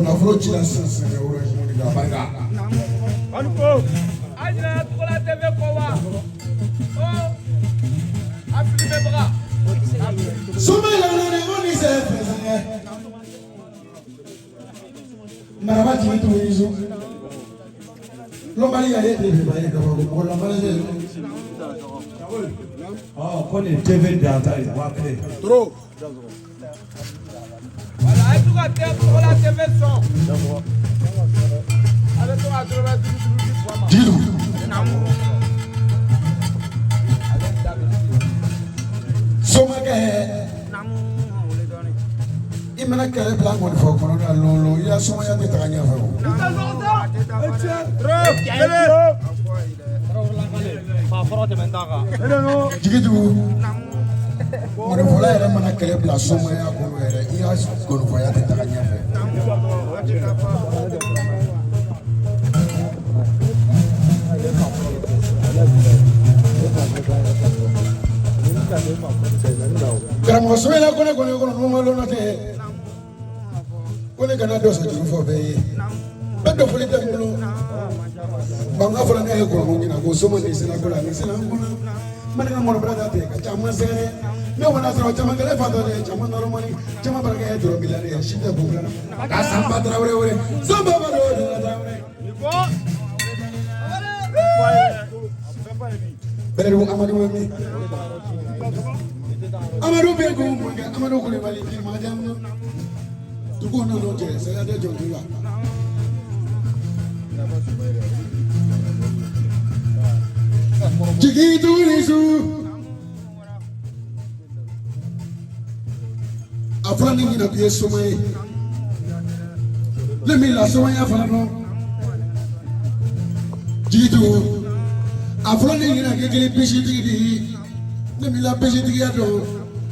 Nafolo ci la sisan barika. Maraba jigi tugu yisu. Lɔnbali yɛrɛ de bɛ ba ye kabako mɔgɔ lɔnbali tɛ. Ɔ ko nin TV dan ta ye 1000. Trop. Voilà, a ye to ka Togola TV sɔn. A bɛ to ka dɔrɔmɛ duuru duuru di Buwa ma. Jigidu. Somakɛ. I mana kɛlɛ bila ŋɔni fɔ kɔnɔ na lolo i ya somaya tɛ taga ɲɛfɛ o. Jigidugu ŋɔnifɔla yɛrɛ mana kɛlɛ bila somaya kɔnɔ yɛrɛ i ya ŋɔnifɔya tɛ taga ɲɛfɛ. Karamɔgɔ Sumayila ko ne kɔni kɔnɔ n'o ma tɛ ko ne kana dɔ sɔrɔ juru fɔ bɛɛ ye bɛɛ dɔ foli tɛ n bolo banka fɔra ne ye kɔrɔmu ɲina ko soma ni sera ko la ni sera n kɔnɔ n ka ŋɔnɔ ta ten ka caman sɛgɛrɛ ne kɔni sɔrɔ caman kɛlɛ fatɔ de caman nɔrɔmani caman barika ye dɔrɔn bila de si tɛ bon filanan ka sanba tarawele wele sanba ba dɔ tarawele bɛrɛdugu Amadu bɛ min Amadu bɛ ko mun kɛ Amadu Kulibali bi ma jamu dugu nana cɛ saya tɛ jɔn la. Jigi tuguni su a fɔra ne ɲɛna k'i ye soma ye ne min la somaya fana dɔn jigi tugu a fɔra ne ɲɛna k'i kɛlen pesitigi de ye ne min la pesitigiya dɔn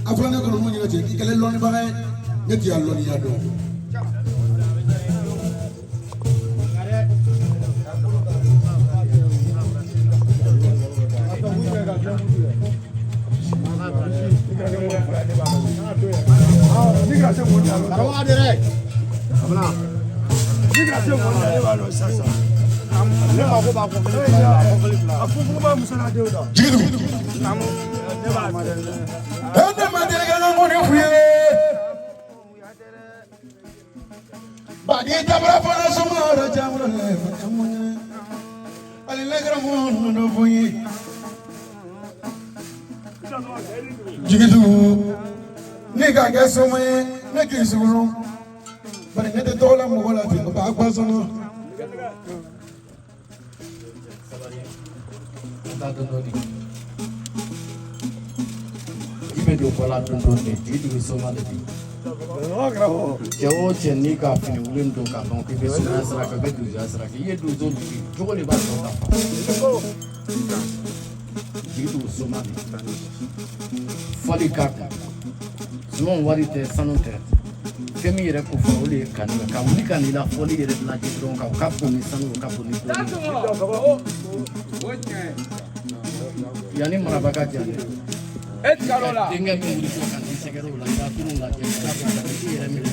a fɔra ne kɔnɔ mun ɲɛna cɛ k'i kɛlen lɔnnibaga ye ne t'i ya lɔnniya dɔn. Jigidu. Ne ma deli ka ŋɔni f'u ye. Badi tabara fana sumaworo jamuro le fajamu ɲɛnɛ. Ali lagara mu dɔ f'u ye. Jigitugu ne ka kɛ soma ye ne k'i sugulon bari ne tɛ tɔgɔ la mɔgɔ la ten ba gbasɔnɔ. I bɛ don kɔ la don dɔ de jigi soma de bi cɛ o cɛ n'i ka fini wulen don k'a dɔn k'i bɛ somaya sira kan i bɛ donsoya sira kan i ye donso jigi jogo de b'a tɔ dafa jigi tugu soma de fɔli k'a kun sumanw wari tɛ sanu tɛ fɛn min yɛrɛ ko fɔ o de ye kanu ye ka wuli ka n'i la fɔli yɛrɛ lajɛ dɔrɔn ka o ka bon ni sanu o ka bon ni O tiɲɛ. Yanni maraba ka diya dɛ. E tigar'o la. Denkɛ min wuli ko ka n'i sɛgɛrɛ o la i b'a tunu lajɛ ka i yɛrɛ minɛ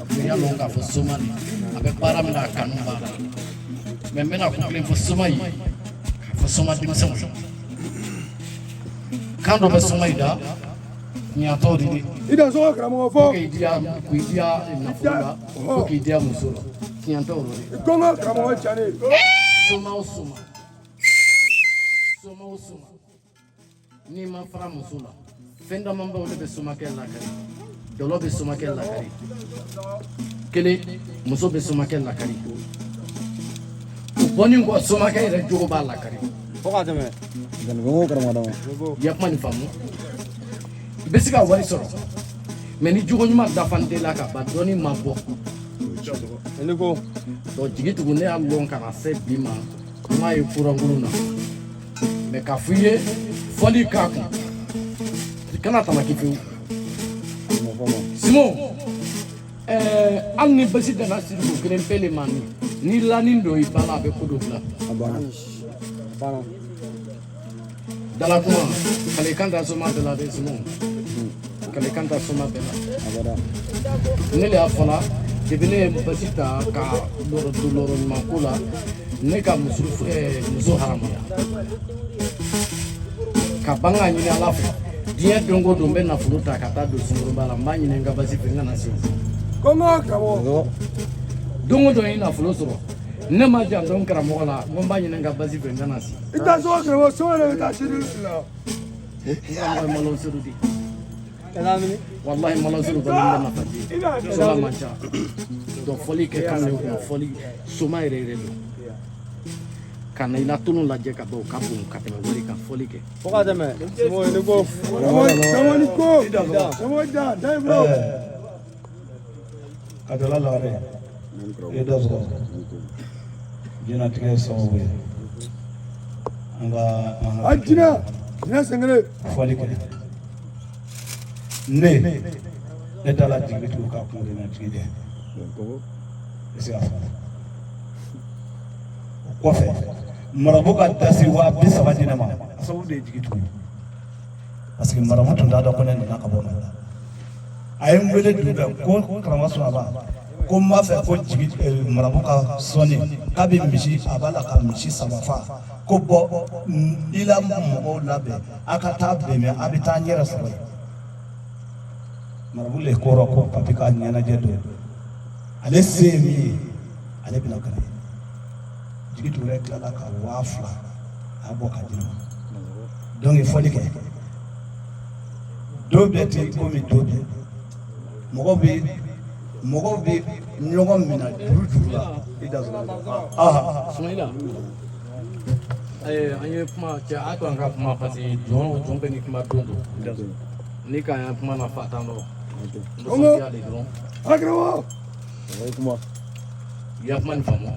i y'a lɔn k'a fɔ soma de a bɛ baara min na a kanu b'a la mɛ n bɛna ko kelen fɔ soma ye k'a fɔ soma denmisɛnw ye kan dɔ bɛ soma in da ɲatɔ de di I da sɔgɔ karamɔgɔ ko fɔ. k'i diya k'i diya nafolo la ko k'i diya muso la tiɲɛtɔ o de Kɔngɔ karamɔgɔ jane. Soma o soma soma o soma n'i ma fara muso la fɛn dama bɛ o de bɛ somakɛ lakari dɔlɔ bɛ somakɛ lakari kelen muso bɛ somakɛ lakari o bɔnin kɔ somakɛ yɛrɛ jogo b'a lakari. Fo ka tɛmɛ. I ya kuma nin faamu i bɛ se ka wari sɔrɔ mɛ ni jogo ɲuman dafalen t'i la ka ban dɔɔni ma bɔ. I ko. Donc jigi tugu ne y'a lɔn ka na se bi ma n m'a ye kurankurun na mɛ k'a fɔ i ye fɔli k'a kun i kana tamaki fiyewu Simon hali ni basi danna siriku kelen pe le ma nin n'i lanin don i ba la a bɛ ko dɔ bila dala kuma kale kan ta soma bɛɛ la dɛ Simon kale kan ta soma bɛɛ la ne le y'a fɔla depuis ne ye basi ta ka lɔrɔ don lɔrɔ ɲuman ko la ne ka muso muso haramuya ka ban k'a ɲini Ala fɛ diɲɛ don o don n bɛ nafolo ta ka taa don sunkuruba la n b'a ɲini n ka basi fɛ n kana se Kɔngɔ karamɔgɔ. Don o don n ye nafolo sɔrɔ ne ma janto n karamɔgɔ la n ko n b'a ɲini n ka basi fɛ n kana se. I da sɔgɔ karamɔgɔ soma de bɛ taa sini la. N karamɔgɔ ye malo seru di. Wallahi malo seru kɔni bɛ nafa di soma man ca donc fɔli kɛ kan de kun fɔli soma yɛrɛ yɛrɛ don ka na i la tunu lajɛ ka ban o ka bon ka tɛmɛ wari kan fɔli kɛ. Fo ka tɛmɛ. Simon i ni ko. Karamɔgɔ ni ko. Karamɔgɔ da da ye fɔlɔ. Kadala lare i da sɔrɔ diɲɛlatigɛ ye sababu ye an ka an A jinɛ jinɛ sen kelen. Fɔli kɛ ne da la jigi tugu ka kun de na jigi dɛ i se ka fɔ o kɔfɛ marabu ka dasi 30,000 di ne ma a sababu de ye jigi tugu parce que marabu tun t'a dɔn ko ne nana ka bɔ Mali la a ye n wele dugu bɛɛ ko karamɔgɔ Sunaba ko n b'a fɛ ko jigi marabu ka sɔnni k'a bɛ misi a b'a la ka misi 3 fa ko bɔ i la mɔgɔw labɛn a ka taa bɛnbɛn a bɛ taa n yɛrɛ sɔrɔ yen marabu le kɔrɔ ko papi ka ɲɛnajɛ don ale se ye min ye ale bɛna ka na ye jigi tugu yɛrɛ tilala ka 2000 a bɔ ka di ne ma donc fɔli kɛ don bɛɛ tɛ komi don bɛɛ mɔgɔw bɛ ɲɔgɔn minɛ juru juru la i da sɔrɔ aha. Sumayila an ye kuma cɛ a to an ka kuma parce que jɔn bɛɛ ni kuma don don ni k'an ya kuma na fa tan dɔrɔn nisɔndiya de dɔrɔn. A karamɔgɔ. I ya kuma nin faamu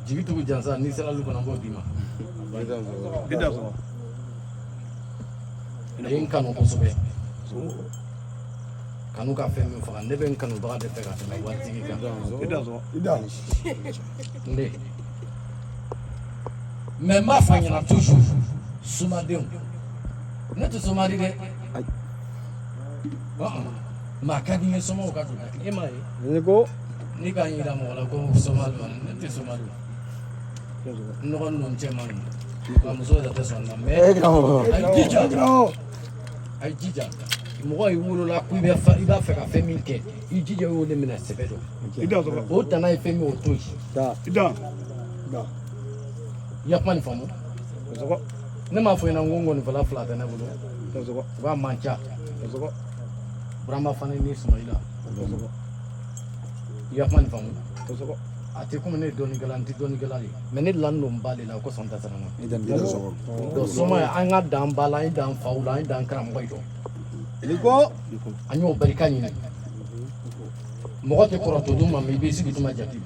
jigi tugu jansa n'i sera lu kɔnɔ n b'o d'i ma. I da sɔrɔ. A ye n kanu kosɛbɛ kanu ka fɛn min faga ne bɛ n kanubaga de fɛ ka tɛmɛ waritigi kan. I da sɔrɔ. I da. Ne mɛ n b'a fɔ a ɲɛna toujours somadenw ne tɛ soma di dɛ mɛ a ka di n ye somaw ka don da e m'a ye I ni ko. N'i k'a yira mɔgɔ la ko soma don ne tɛ soma don n dɔgɔnin ninnu cɛman ninnu nka muso yɛrɛ tɛ sɔn na mɛ a ye jija a ye jija mɔgɔ i wolola ko i bɛ fa i b'a fɛ ka fɛn min kɛ i jija i y'o de minɛ sɛbɛ don I da sɔrɔ. O tana ye fɛn min o to yen. I da. I ya kuma nin faamu. Ne m'a fɔ i ɲɛna n ko ngɔnifɔla fila tɛ ne bolo, u b'a man ca. Burama fana ni Sumayila, i ya kuma nin faamu. A tɛ komi ne ye dɔnnikɛla, n tɛ dɔnnikɛla ye, mais ne lanin don n ba de la, o kosɔn n tɛ siran na. Donc soma ye, an ka dan ba la, an ye dan faw la, an ye dan karamɔgɔ ye. Dɔn an y'o barika ɲini. Mɔgɔ tɛ kɔrɔ to dun ma, mais i b'i sigi tuma jate bɔ.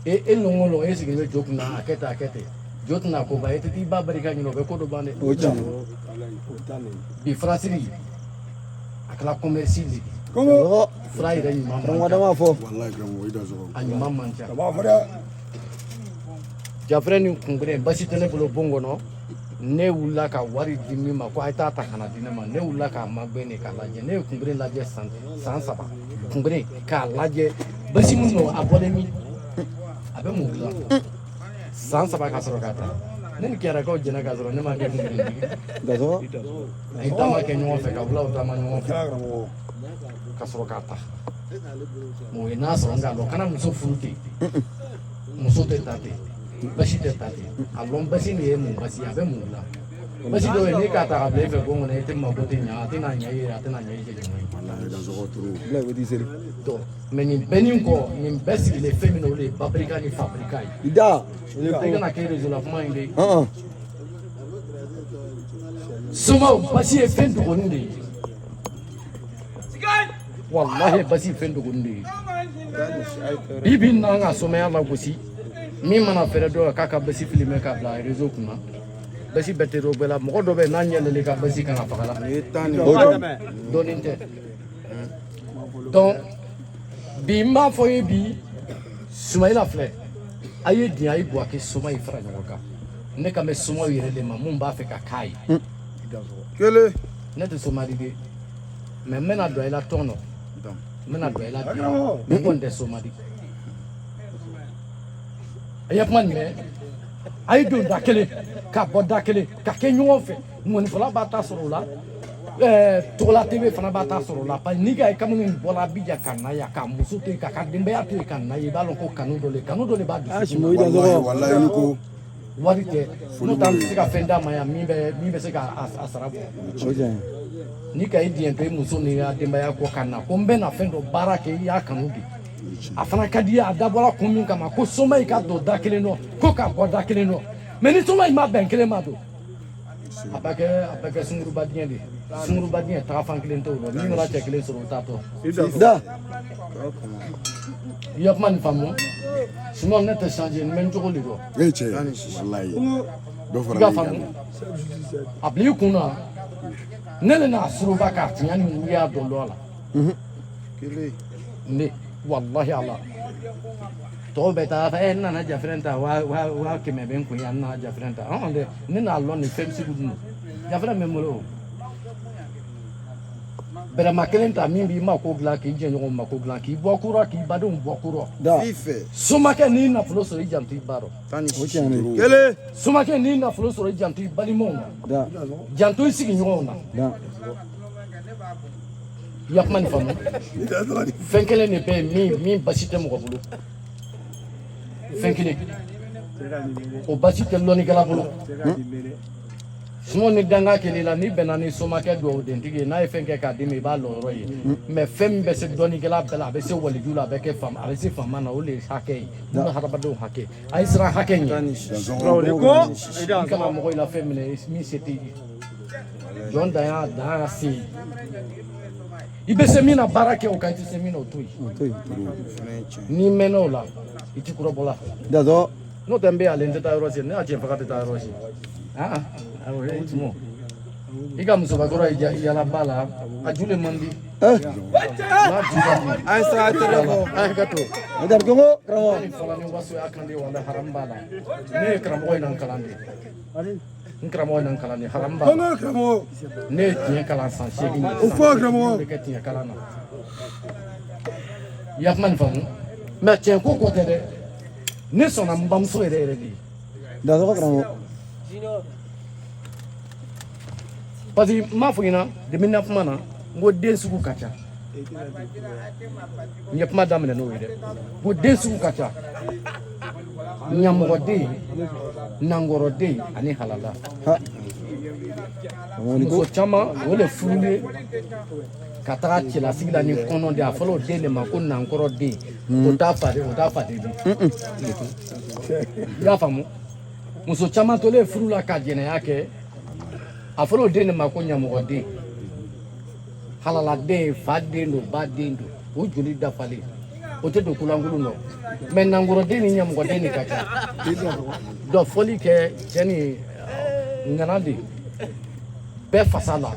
E e lon o lon e sigilen bɛ jo kunna, a kɛ ten, a kɛ ten, jo tɛna ko ban. E tɛ t'i ba barika ɲini, o bɛ ko dɔ ban dɛ. Bi furasiri a kɛra commerce de ye. Fura yɛrɛ ɲuman man ca, a ɲuman man ca. Jafɛrɛ ni kunbɛn basi tɛ ne bolo bon kɔnɔ. Ne wulila ka wari di min ma ko a ye taa ta ka na di ne ma, ne wulila k'a magɛn de k'a lajɛ. Ne ye kunbɛn lajɛ san 3, kunbɛn k'a lajɛ, basi min don, a bɔlen min, a bɛ mun dilan san 3 ka sɔrɔ k'a ta. Ne ni Kɛrɛkaw jɛnɛ k'a sɔrɔ ne ma kɛ kunbɛntigi. An ye taama kɛ ɲɔgɔn fɛ, ka wulaw taama ɲɔgɔn fɛ ka sɔrɔ k'a ta. O ye n'a sɔrɔ n k'a dɔn kana muso furu ten, muso tɛ ta ten, basi tɛ ta ten. A lɔn basi nin ye mun basi ye, a bɛ mun dilan. Basi dɔw ye, n'i k'a ta ka bila i fɛ bon kɔnɔ, i tɛ mako tɛ ɲa, a tɛna ɲɛ i yɛrɛ, a tɛna ɲɛ i jɛɲɔgɔn ye. Donc mais nin bɛɛ nin kɔ, nin bɛɛ sigilen fɛn min na, o de ye babarika ni fabarika ye. I kana kɛ réseau la kuma in de. Somaw, basi ye fɛn dɔgɔnin de ye. Walahi, basi ye fɛn dɔgɔnin de ye. Bi bi in na, an ka somaya lagosi min mana fɛrɛ dɔ k'a ka basi filmer k'a bila réseau kunna, basi bɛɛ tɛ dɔ bɛɛ la. Mɔgɔ dɔ bɛ yen n'a ɲɛ ka basi kana faga la, dɔɔnin tɛ. Donc bi n b'a fɔ ye, bi Sumayila filɛ, a ye diɲɛ, a ye Buwake soma ye fara ɲɔgɔn kan. Ne kan bɛ somaw yɛrɛ de ma, mun b'a fɛ ka k'a ye. Ne tɛ somadi de, mais n bɛna don i la tɔn nɔ, n bɛna don i la bi, ne kɔni tɛ somadi. A ye kuma nin mɛn, a ye don da kelen ka bɔ da kelen ka kɛ ɲɔgɔn fɛ. Ŋɔnifɔla b'a ta sɔrɔ o la, Togola TV fana b'a ta sɔrɔ o la, parce que n'i ka ye kamalen bɔra Abijan ka na yan, ka muso to yen, k'a ka denbaya to yen ka na yen, i b'a dɔn ko kanu dɔ le, kanu dɔ de b'a dusukun na. Wari tɛ, n'o tɛ an tɛ se ka fɛn d'a ma yan min bɛ se ka a sara bɔ. N'i ka i diɲɛ to i muso ni ka denbaya kɔ ka na ko n bɛ na fɛn dɔ baara kɛ, i y'a kanu de, a fana ka di i ye. A dabɔra kun min kama, ko soma in ka don da kelen nɔ, ko ka bɔ da kelen nɔ. Mais ni soma in ma bɛn kelen ma don, a bɛ kɛ, a bɛ kɛ sunguruba dingɛ de ye. Sunguruba dingɛ taga fan kelen t'o rɔ, min mana cɛ kelen sɔrɔ, o t'a tɔ. I ya kuma nin faamu. Sinon ne tɛ changer, n bɛ n cogo de dɔn. I ka faamu, a bila i kun na, ne de n'a suruba k'a tiɲɛ ni wuya dɔn dɔ la. Ne walahi ala tɔw bɛ taa fɛ, n nana jafɛrɛn ta 100,000 bɛ n kun yan, n nana jafɛrɛn ta ɔn dɛ. Ne n'a lɔn nin fɛn sugu dun jafɛrɛn bɛ n bolo o bɛrɛma kelen ta min b'i mako dilan, k'i jɛɲɔgɔn mako dilan, k'i bɔ kura, k'i badenw bɔ kura. Somakɛ, n'i nafolo sɔrɔ, i janto i ba rɔ. Somakɛ, n'i nafolo sɔrɔ, i janto i balimaw na, janto i sigiɲɔgɔnw na. I ya kuma nin faamu. Fɛn kelen de bɛ yen min basi tɛ mɔgɔ bolo, fɛn kelen o basi tɛ lɔnnikɛla bolo. Sinon ni danga kɛl'i la, n'i bɛnna ni somakɛ dugawudentigi ye, n'a ye fɛn kɛ k'a d'i ma, i b'a lɔyɔrɔ ye. Mais fɛn min bɛ se dɔnnikɛla bɛɛ la, a bɛ se waliju la, a bɛ kɛ faama, a bɛ se faama na, o de ye hakɛ ye. N'o ye hadamadenw hakɛ, a ye siran hakɛ ɲɛ. I kana mɔgɔ i la fɛn minɛ min se t'i ye. Jɔn dan y'a dan y'a se ye. I bɛ se min na, baara kɛ o kan, i tɛ se min na, o to yen. N'i mɛnna o la, i ti kɔrɔbɔ la. N'o tɛ, n bɛ ale, n tɛ taa yɔrɔ si, ne y'a cɛ faga tɛ taa yɔrɔ si. Ah awɔ, e tuma i ka musobakɔrɔ ye yala ba la, a ju le man di. N'a ju ka di. A ye ka to. Ni fɔlɔ ni wasoya kan de, wala haram b'a la. Ne ye karamɔgɔ in na n kalan de. N karamɔgɔ in na n kalan de, haram b'a la. Ne ye tiɲɛ kalan san 8. O fɔ karamɔgɔ. Ne bɛ kɛ tiɲɛ kalan na. I ya kuma nin faamu. Mais tiɲɛ ko kɔ tɛ dɛ. Ne sɔnna n bamuso yɛrɛ yɛrɛ de ye. Parce que n m'a fɔ ɲɛna depuis n na kuma na, n ko den sugu ka ca. N ye kuma daminɛ n'o ye dɛ, n ko den sugu ka ca. Ɲamɔgɔden, nankɔrɔden ani halala. Muso caman o de furulen ka taga cɛlasigi la ni kɔnɔ de a fɔra o den de ma ko nankɔrɔden. O t'a fa de, o t'a fa de bi. I y'a faamu? Muso caman tolen furu la ka jɛnɛya kɛ, a fɔra o den de ma ko ɲamɔgɔden. Halaladen, fa den don, ba den don, o joli dafalen o tɛ don kulankolon nɔ. Mais nankɔrɔden ni ɲamɔgɔden de ka ca. Dɔ fɔli kɛ cɛ ni ŋana de bɛɛ fasa la,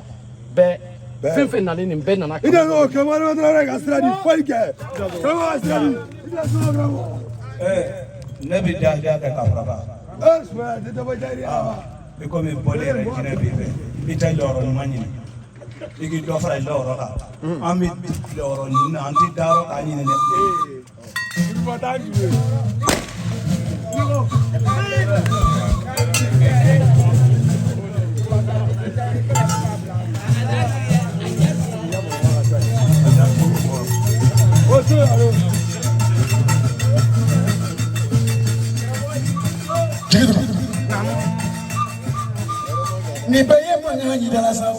bɛɛ fɛn fɛn nalen nin bɛɛ nana. I da sɔgɔ karamɔgɔ Traoré ka sira di fɔli kɛ karamɔgɔ ka sira di i da sɔgɔ karamɔgɔ. Ne bɛ da kɛ ka fara kan. Sumaya tɛ dabɔ jari wa. I komi bɔli yɛrɛ jinɛ b'i fɛ, i tɛ jɔyɔrɔ ɲuman ɲini, i k'i dɔ fara i jɔyɔrɔ kan. An bɛ jɔyɔrɔ ɲini na, an tɛ dayɔrɔ k'a ɲini dɛ. Nin bɛɛ ye mankan y'i da la sa,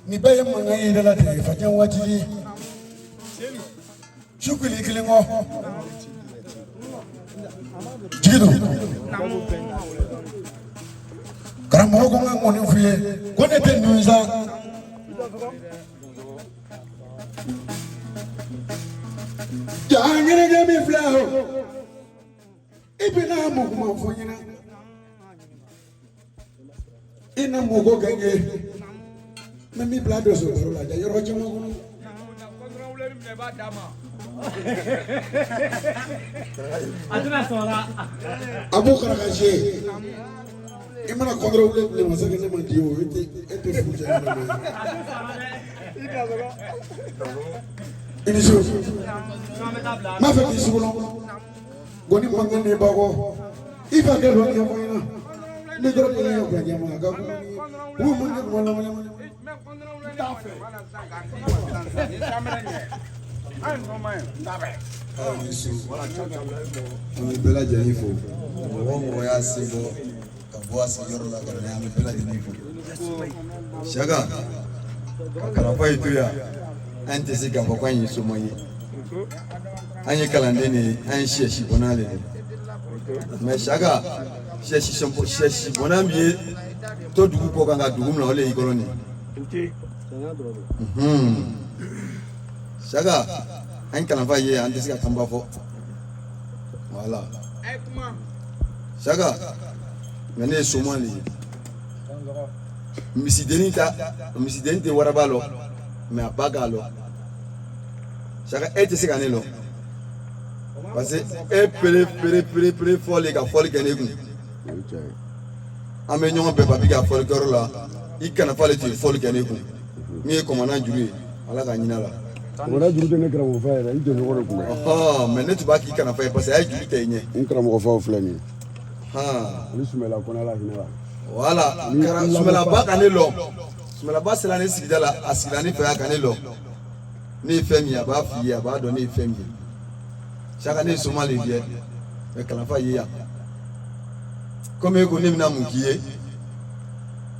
nin bɛɛ ye mankan y'i da la ten fajɛ waati ye su kili kelen kɔ jigi don. Karamɔgɔ ko n ka ŋɔni f'i ye ko ne tɛ nimisa. Ja ɲɛnajɛ min filɛ o, i bɛna mun kuma fɔ n ɲɛna, i na mun ko kɛ n ye, n bɛ min bila donso baro la ja yɔrɔ caman kɔnɔ. A b'o karakasi i mana kɔntɔrɔ wuli ne ma se ne ma di o, e tɛ furu cɛ ne ma. I ni su, n b'a fɛ k'i sugulɔ gɔni mankan ni bakɔ i fa kɛ dɔ ɲɛfɔ ɲɛna ne dɔrɔn kelen ye kuranjɛ ma ka kuma ni ye u man kɛ kuma lamɛn. An bɛ bɛɛ lajɛlen fo, mɔgɔ o mɔgɔ y'a sen bɔ ka bɔ a sigiyɔrɔ la ka na, an bɛ bɛɛ lajɛlen fo. Saka ka kalanfa yi to yan, an tɛ se k'a fɔ k'an ye soma ye, an ye kalanden de ye, an ye sɛsi bɔnna de ye. Mais Saka, sɛsi bɔnna min ye to dugu kɔ kan ka dugu minɛ, o de y'i kɔrɔ nin ye. Saka, an ye kalanfa ye, an tɛ se ka kanba fɔ. Voilà. Saka, mais ne ye soma de ye. Misidennin ta, misidennin tɛ waraba lɔ, mais a ba k'a lɔ. Saka, e tɛ se ka ne lɔ. Parce que e pere pere pere pere fɔli ka fɔli kɛ ne kun. An bɛ ɲɔgɔn bɛɛ papi ka fɔli kɛyɔrɔ la, i kana fɔli tun ye fɔli kɛ ne kun. Min ye kɔmana juru ye, Ala ka ɲin'a la. Kɔmana juru tɛ ne karamɔgɔ fa yɛrɛ, i jɔɲɔgɔn de kun bɛ. Ɔhɔn, mais ne tun b'a k'i kana fa ye parce que a ye juru ta i ɲɛ. N karamɔgɔ faw filɛ nin ye. Ani Sumɛla Kɔnɛ, Ala hinɛ la. Voilà, Sumɛlaba ka ne lɔ. Sumɛlaba sera ne sigida la, a sigila ne fɛ yan ka ne lɔ. Ne ye fɛn min ye, a b'a f'i ye, a b'a dɔn ne ye fɛn min ye. Saka, ne ye soma le fiyɛ, mais kalanfa ye yan. Komi e ko ne bɛna mun k'i ye,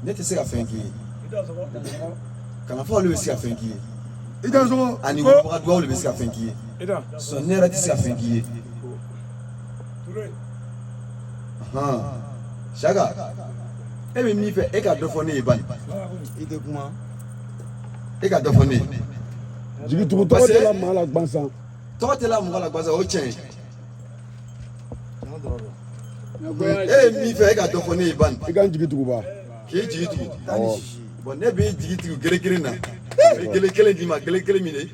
ne tɛ se ka fɛn k'i ye. Kalanfa olu bɛ se ka fɛn k'i ye. Ani wolobaga duwawu de bɛ se ka fɛn k'i ye. Sɔn ne yɛrɛ tɛ se ka fɛn k'i ye. Saka, e bɛ min fɛ, e ka dɔ fɔ ne ye bani. I tɛ kuma. E ka dɔ fɔ ne ye. Jigitugu tɔgɔ tɛ la maa la gansan. Tɔgɔ tɛ la mɔgɔ la gansan, o tiɲɛ ye. E ye min fɛ, e ka dɔ fɔ ne ye bani. I ka n jigi tugu ba. K'i jigi tugu. Bon, ne b'i jigi tugu gere kelen na. N bɛ gele kelen d'i ma, gele kelen min de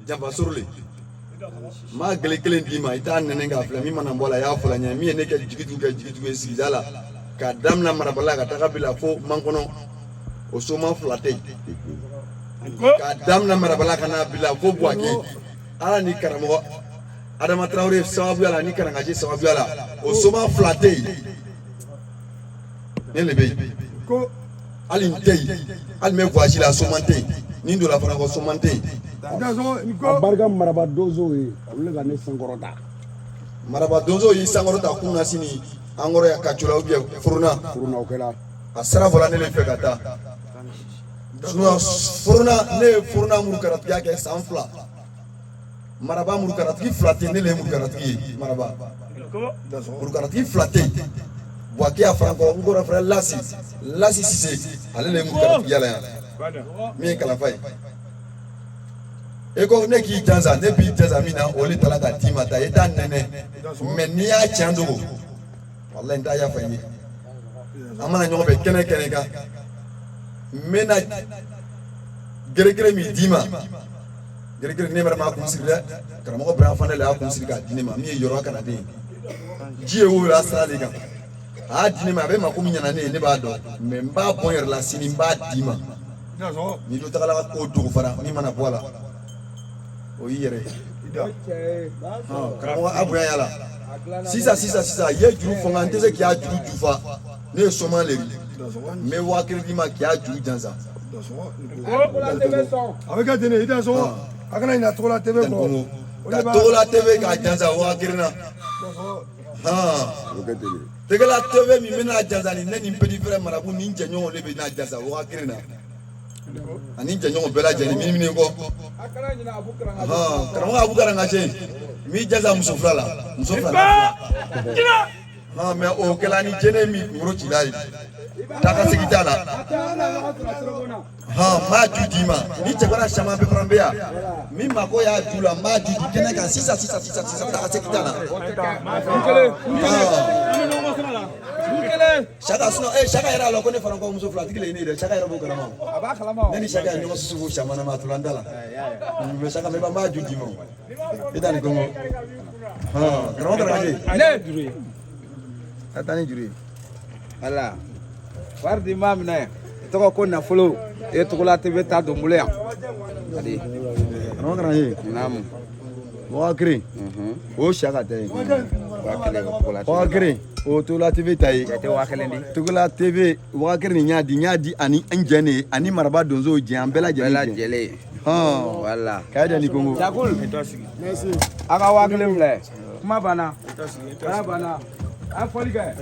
janfa sɔrɔ le. N b'a gele kelen d'i ma, i t'a nɛnɛ k'a filɛ, min mana bɔ a la, i y'a fɔlɔ ɲɛ. Min ye ne kɛ jigi tugu kɛ jigi tugu ye sigida la, k'a daminɛ Marabala ka taga bila fo Mankɔnɔ, o soma fila tɛ yen. K'a daminɛ Marabala ka n'a bila fo Buwake, Ala ni karamɔgɔ Adama Tarawele sababuya la ni Karangaji sababuya la, o soma fila tɛ yen. Ne de bɛ yen. Hali n tɛ yen, hali n bɛ voyage la, soma tɛ yen. Ni n donna fana kɔ, soma tɛ yen. A barika maraba donsow ye, olu de ka ne sankɔrɔta. Maraba donso y'i sankɔrɔta kunasini an kɔrɔ yan Kacola ou bien Furuna. Furuna o kɛra. A sira fɔla ne le fɛ ka taa. Sinon Furuna, ne ye Furuna murukaratigiya kɛ san 2. Maraba murukaratigi 2 tɛ, ne le ye murukaratigi ye Maraba. Murukaratigi 2 tɛ yen. Buwake a farankɔ n kɔrɔ frère Lasi, Lasi Sise, ale le ye murukaratigiya la yan. Min ye kalanfa ye. E ko ne k'i jansa, ne b'i jansa min na, o le taara ka d'i ma ta, i t'a nɛnɛ. Mais n'i y'a tiɲɛ dogo, walayi n t'a yafa i ye. An mana ɲɔgɔn bɛn kɛnɛ kɛnɛ kan, n bɛna geregere min d'i ma, geregere ne yɛrɛ m'a kun siri dɛ, karamɔgɔ Ibrahima Fane le y'a kun siri k'a di ne ma, min ye yɔrɔ kalanden ye. Ji ye woyo a sira de kan. A y'a di ne ma, a bɛ mako min ɲɛna ne ye, ne b'a dɔn, mais n b'a bɔ n yɛrɛ la sini, n b'a d'i ma. N'i dun tagala ko dogo fana, min mana bɔ a la, o y'i yɛrɛ ye. Karamɔgɔ a bonya y'a la. Sisan sisan sisan, i ye juru fɔ n kan, n tɛ se k'i y'a juru jufa. Ne ye soma le ye. N bɛ 5000 d'i ma k'i y'a juru jansa. A bɛ kɛ ten de, i da sɔgɔ. A kana ɲinɛ Togola TV kɔ. Ka Togola TV k'a jansa 5000 na. A bɛ kɛ ten de. Togola TV min bɛna jansa ni ne ni n petit frère Marabu ni n jɛɲɔgɔnw de bɛna jansa 5000 na. Ani jɛɲɔgɔn bɛɛ lajɛlen minimini kɔ. Karamɔgɔ Abu Karangase, n b'i jansa muso fila la, muso fila la. Mais o kɛla ni jɛnɛ min kunkolo cila ye, taa ka segin t'a la. N b'a ju d'i ma, ni cɛkɔrɔba caman bɛ fana bɛ yan, min mako y'a ju la, n b'a ju di kɛnɛ kan sisan sisan sisan sisan, taa ka segin t'a la. Saka sinɔn Saka yɛrɛ y'a lɔn ko ne fana ko muso fila tigi le ye ne ye dɛ, Saka yɛrɛ b'o kalama. A b'a kalama. Ne ni Saka ye ɲɔgɔn susu fo caman na, ma a tora n da la. Mais Saka, n b'a ju d'i ma. I t'a ni kɔngɔ. Karamɔgɔ Karamajɛ. Ne. Ka taa ni juru ye. Wala. Wari di maa minɛ. I tɔgɔ ko nafolo. E ye Togola TV ta don n bolo yan. Adi. Karamɔgɔ Karamajɛ. Naamu. 5000. O Saka ta ye. 5000 o Togola TV. 5000. O Togola TV ta ye. Cɛ tɛ 5000 di. Togola TV 5000 nin y'a di, n y'a di ani n jɛ ne ani Maraba donsow jɛ, an bɛɛ lajɛlen. Bɛɛ lajɛlen. Wala. K'a da ni Kongo. Jakul. A ka 5000 filɛ. Kuma banna. Kuma banna. A fɔli kɛ.